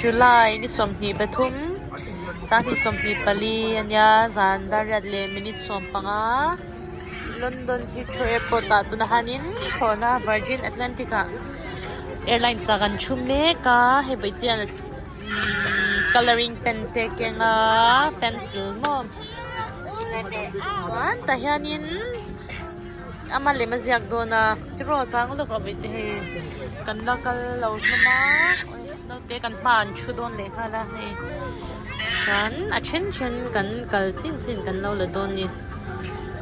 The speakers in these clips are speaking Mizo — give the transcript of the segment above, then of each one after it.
July ni 23 2024 ania zan dar riat leh minute 15 London Heathrow Airport ah tunah hianin thlawhna Virgin Atlantic ah airlines ah kan thu mek a hei Baihtea colouring pen te a keng a pencil maw chuan tah hianin ama lem a ziak dawn a tiraw chang lawk a vawi te hei kan la kal lo hlawm a naute kan hmaah an thu dawn leh nghal a hei chuan a then then kan kal chin chin kan lo la dawn a ni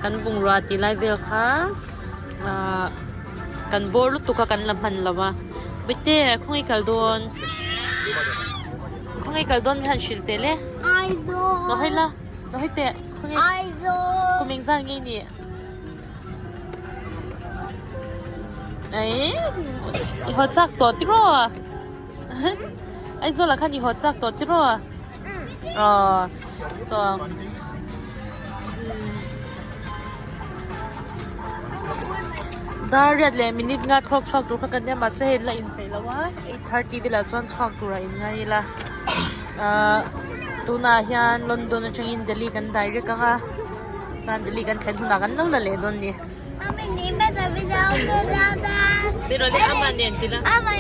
kan bungrua tih lai vel kha ahh kan bawr lutuk a kan la hman lo a bawihte khawnge i kal dawn khawnge i kal dawn mi han hrilh teh le lo hawi la lo hawi teh khawnge kum engzat nge i nih. I haw chak tawh tiraw Aizawl ah khan i haw chak tawh tiraw aw saw dar riat leh minute nga thlawk chhuak tur kha kan nia mahse hei la inpeih lo a 8:30 velah chuan chhuak turah in ngai ila ahh tunah hian London atangin Delhi kan direct ang a. Chuan Delhi kan thlen hunah kan lo la leh dawn ni. Ama nen tila. Ama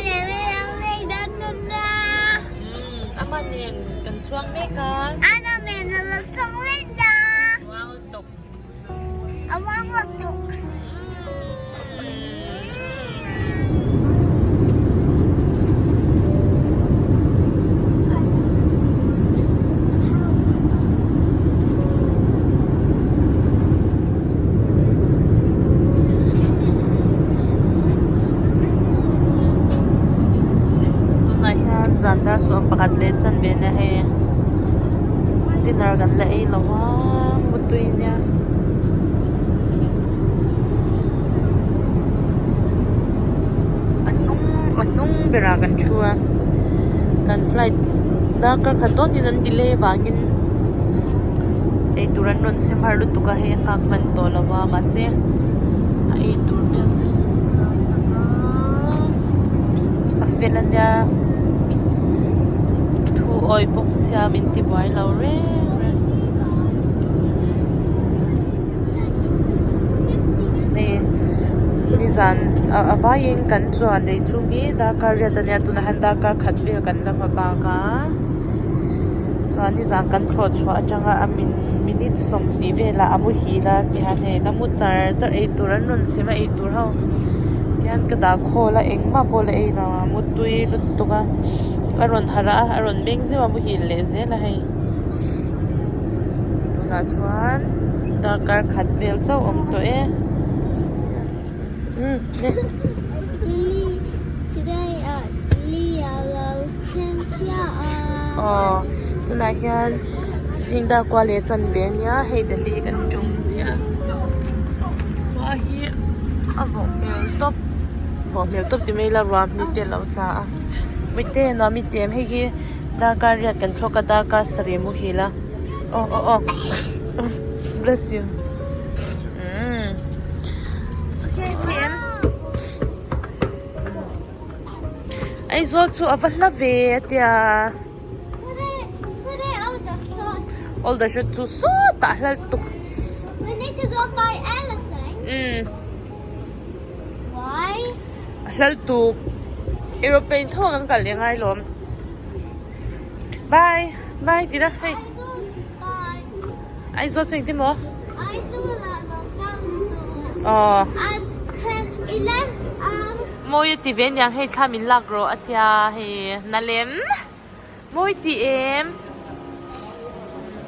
nen kan chuang mek a. Tunah hian zan dar sawm pakhat leh chanve nia hei dinner kan la ei lo a mutui nia. A hnung a hnung berah kan thu a kan flight darkar khat dawn in an delay vangin eitur an rawn sem har lutuk a hei a nghak hman tawh lo a mahse a eitur vel te a sak a a fel a nia thu awih bawk sia min ti buai lo reng reng. Hei nizan a vaiin kan chuan lei chhung hi darkar riat ania tunah hian darkar khat vel kan la hma bak a chuan nizan kan thlawh chhuah atanga a min minute 20 velah a muhil a tihian hei la mu char char eitur an rawn sem a eitur ho tihian ka dah khawl a engmah pawh la ei lo a mutui lutuk a a rawn harh a a rawn meng zeuh a muhil leh zel a hei. Tunah chuan darkar khat vel chauh awm tawh e. Aw tunah hian zing dar kual leh chanve ania hei Delhi kan tum chiah khua hi a vawh hmel tawp vawh hmel tawp ti mai ila ruah hmel te a lo tla a mite nuam i ti em hei hi. Darkar riat kan thlawk a darkar sarih muhil a aw aw aw bless you umm Aizawl chu a va hla ve a tia all the shot chu sawtah hla lutuk umm. Hla lutuk aeroplane tho a kan kal leh ngai lawm bye bye tih la hei Aizawl chu engtin maw aw mawi a ti ve aniang hei thla min lak rawh a tia hei nalem mawi ti em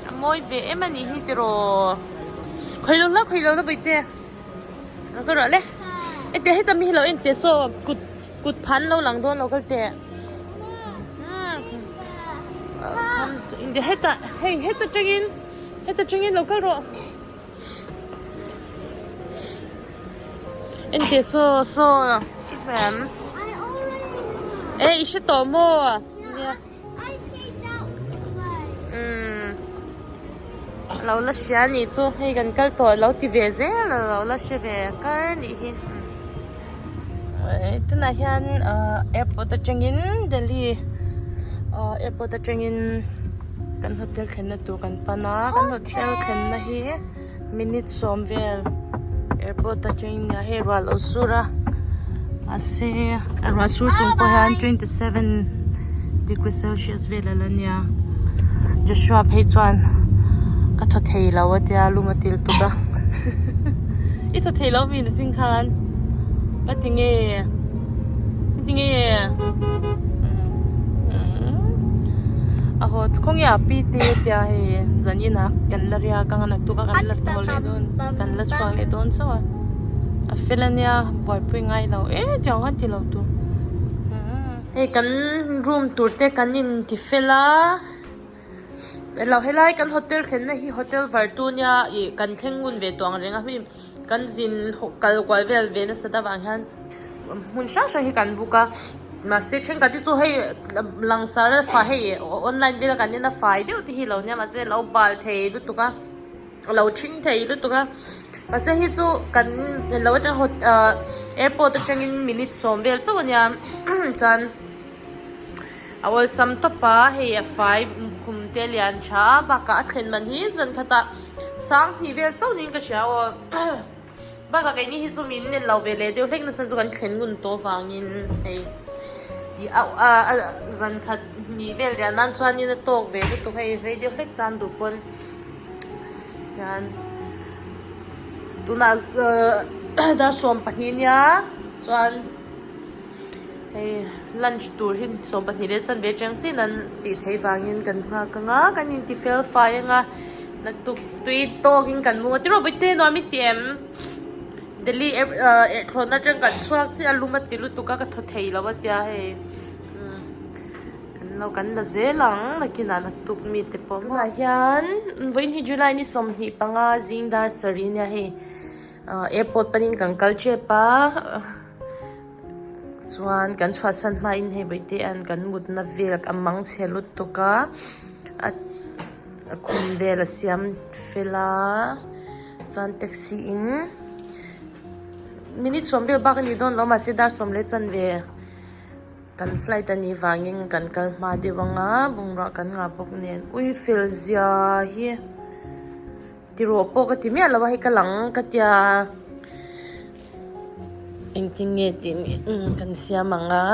a mawi ve em a nih hi tiraw khawi lo la khawi lo la bawihte. Lo kal rawh le. Ete heta mi hi lo en teh saw kut kut phan lo lang dawn lo kal teh. India heta hei heta tangin heta tangin lo kal rawh. En teh saw saw ma'am. E i hre tawh maw? Nia. Umm lo la hria a nih chu hei kan kal tawh lo ti ve zel a lo la hre ve kar a nih hi tunah hian ahh airport atangin Delhi. Ahh airport atangin kan hotel thlenna tur kan pan a kan hotel thlenna hi minute sawm vel airport atangin nia hei ruah a lo sur a mahse a ruah sur chung pawh hian 27 degree celsius vel a la nia Joshua phei chuan ka thaw thei lo a tia lum a til tuk a i thaw thei lo mi na ching khan ka ti nge ka ti nge a haw khawnge a pi te tia hei zan inah kan la riak ang a naktuk a kan la thaw leh dawn kan la chhuak leh dawn chauh a a fel a nia buaipui ngai lo e tiang khan ti lo tur. Hei kan room tur te kan in ti fel a elo helai kan hotel thlenna hi hotel vartu nia ih kan thleng ngun ve tawh ang reng a hmi kan zin kal kual vel ve nasat avang hian hmun hrang hrang hi kan book a mahse thenkhat hi chu hei langsar a fa hei online vel a kan en a fai deuh te hi lo nia mahse lo bal thei lutuk a. A lo thing thei lutuk a mahse hi chu kan lo atang ahh airport atangin minute sawm vel chauh ania chuan a awlsam tawp a hei a fai khum te a lian tha a bakah a thlen man hi zan khatah sang hnih vel chauh niin ka hria aw bakah keini hi chu min en lo ve leh deuh hlek nasa chu kan thlen ngun tawh avangin hei ih ah zan khat hnih vel riah nan chuanin a tawk ve lutuk hei rei deuh hlek chuan duh pawn. Chuan tunah dar 12 nia chuan hei lunch tur hi 12 leh chanve atang chiah in an tih theih vangin kan nghak ang a kan inti fel fai ang a naktuk tui tawkin kan mu a tiraw bawihte nuam i ti em Delhi thlawhna atang kan chhuak chiah a lum a ti lutuk a ka thaw thei lo a tia hei. Kan lo kan la zel ang nakinah naktuk mi te pawh tunah hian vawiin hi July ni 25 zing dar sarih ania hei ah airport panin kan kal tep a chuan kan chhuahsan hmain hei bawihte an kan mutna vel a mang chhe lutuk a a khum vel a siam fel a chuan taxi in minute sawm vel bak a ni dawn lo mahse dar sawm leh chanve. Kan flight a nih vangin kan kal hma deuh ang a, bungrua kan ngah bawk nen ui fel zia hi tirawh pawh ka ti miah lo a hei ka lang ka tia engtin nge tih kan siam ang a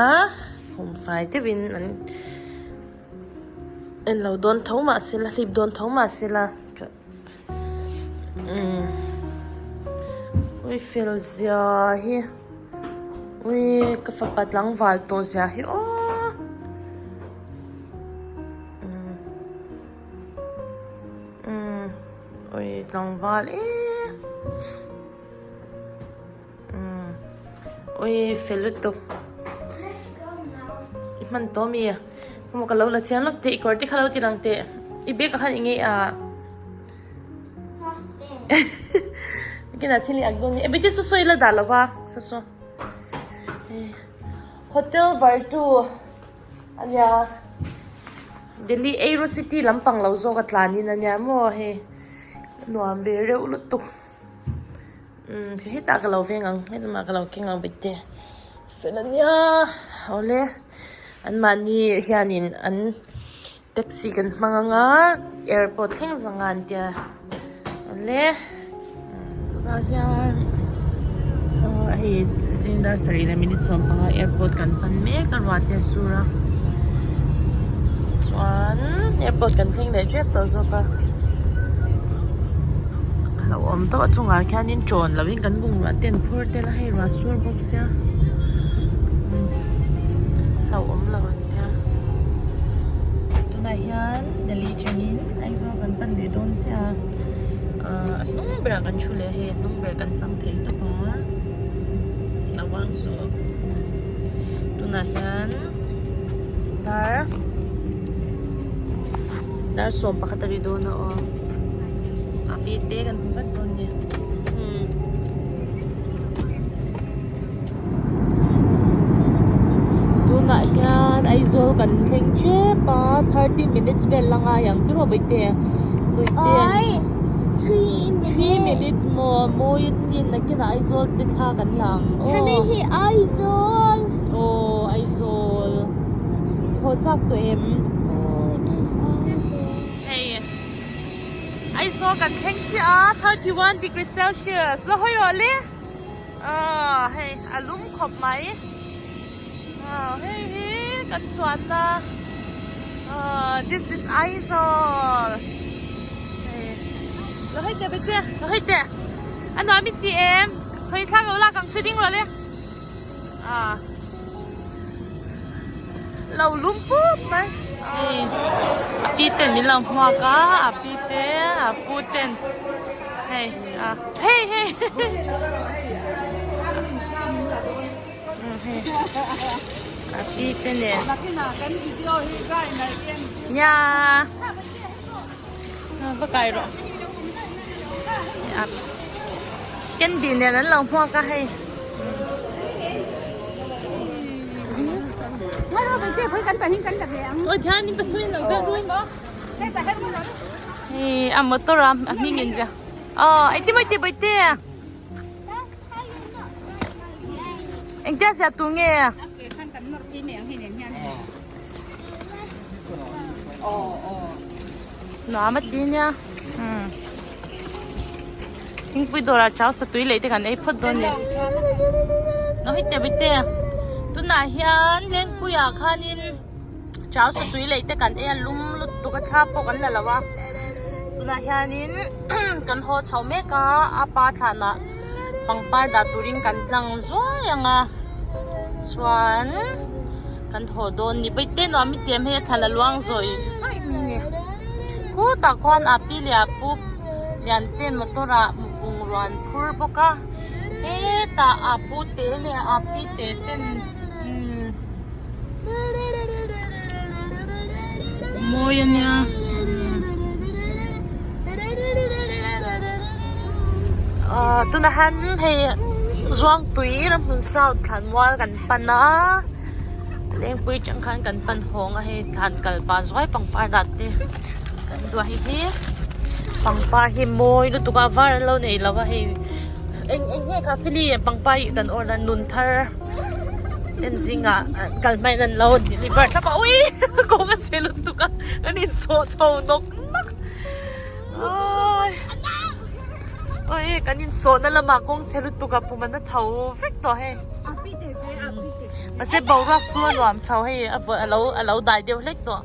khum fai deuhin an en lo dawn tho mahse la hlip dawn tho mahse la. Umm ui fel zia hi ui ka fapa tlangval tawh zia hi aww umm umm ui tlangval eee umm ui fel lutuk i hman tawh ami maw ka lo la chiang lawk teh i kawr te kha lo ti lang teh i bag ah khan eng nge a. Kina thil hi ak dawn ni. Ebite saw saw ila dah lo va saw saw. Hotel Vartu ania Delhi Aero City lampang lo zawk a tlanin ania maw hei nuam ve reuh lutuk. Umm hetah ka lo veng ang helamah ka lo keng ang bawihte fel ania awle anmahni hianin an. Taxi kan hmang ang a airport thleng zanga an tia awle tunah hian hei zing dar sarih leh minute 15 airport kan pan mek a ruah te a sur a chuan airport kan thleng leh tep tawh zawk a hlauhawm tawh a chungah khianin chawn lovin kan bungrua te an phur tel a hei ruah sur bawk sia hlauhawm lo an tia. Tunah hian Delhi atangin Aizawl kan pan leh dawn chiah a ahh a hnung berah kan thu leh a hei a hnung ber kan chang thei tawp a lo vang suh tunah hian dar dar 11 a ri dawn a aw a pi te kan hmu vat dawn a ni. Tunah hian Aizawl kan thleng tep a 30 minutes vel la ngai ang tiraw Bawihte Bawihte 3 minutes maw mawi asin nakinah Aizawl te thla kan la ang aw Aizawl aw Aizawl. Haw chak tawh em? Hei Aizawl kan thleng chiah a 31 degree celsius la hawi rawh le aw hei a lum khawp mai aw hei hi kan chhuahna aw this is Aizawl hei la hawi teh Bete la hawi teh a nuam i ti em hawi thlak lo lak ang che ding rawh le. À. Lo lum pup mai. A pi ten min lo hmuak a, a pi te, a pu ten hei a hei hei a pi te nen nia va kai rawh candy nen an lo hmuak a hei. Hei a motor a a hming in zia aw engtin maw i tih bawihte engtia zia tur nge. Nuam a ti nia thingpui dawrah chau satui leh te kan ei phawt dawn a ni lo hei teh bete tunah hian lengpuiah khanin chau satui leh te kan ei a lum lutuk a thla pawh kan la lo a tunah hianin kan haw chho mek a a pa thlanah pangpar dah turin kan tlang zuai ang a chuan kan haw dawn ni paite nuam i tiam hei a thlan a luang zawih zawih mai a ni khutah khuan a pi leh a pu lian te motor ah bungrua an phur bawk a hetah a pu te leh a pi te ten umm mawi a nia. Ahh tunah hian hei Zuangtui ramhmun south thlanmual kan pan a Lengpui atang khan kan pan hawng a hei thlan kal pah zuai pangpar dat te kan duah hei hi pangpar hi mawi lutuk a var an lo nei lo a hei eng eng nge kha fili pangpar hi kan order nun thar en zingah kal hmain an lo deliver thlap a ui kawng a chhe lutuk a kan insawh chho nawk nawk. Oi kan insawhna lamah kawng chhe lutuk a pum an a chho vek tawh hei mahse boruak chu a nuam chho hei a vawih alo alo dai deuh hlek tawh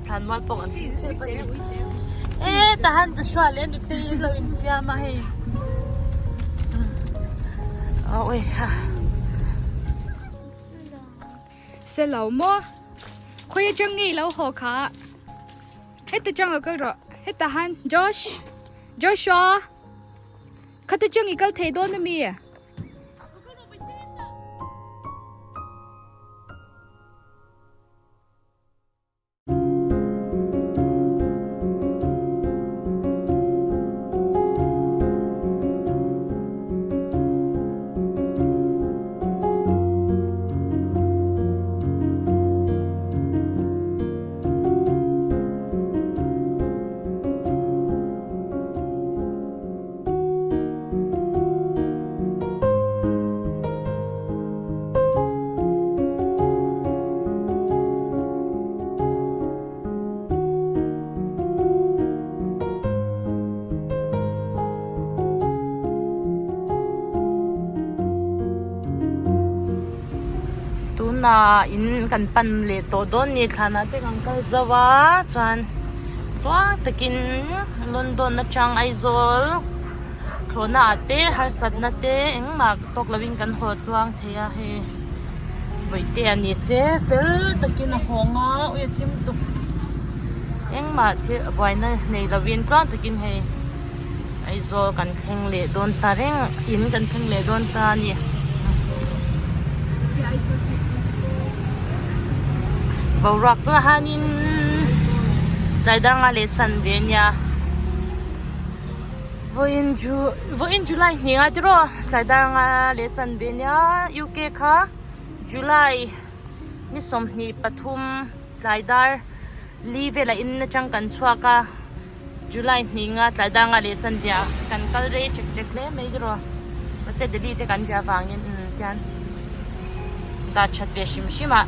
thlanmual pawh kan thleng tep a ni e tahan Joshua leh nutei an lo infiam a hei oi ha. Se lo maw khawi atang nge i lo haw kha heta chang lo kal rawh heta han Josh Joshua khata chang i kal thei dawn ami? Tunah in kan pan leh tawh dawn ni thlanah te kan kal zo a chuan tluang takin London atang Aizawl thlawhna ah te harsatna te engmah tawk lovin kan haw tluang thei a hei vawitea ni se fel takin a hawng a ui a thim tuk engmah thil buaina nei lovin tluang takin hei Aizawl kan thleng leh dawn ta reng in kan thleng leh dawn ta a ni. Boruak tunah hianin tlai danga leh chan ve a nia vawiin Ju vawiin July hnih a tiraw tlai danga leh chan ve a nia UK kha July ni 23 tlai dar li velah in atang kan chhuak a. July hninga tlai danga leh chandia kan kal rei ṭek ṭek hle mai tiraw mahse Delhi te kan zia vangin umm tian dah ṭhat ve hrim hrim a.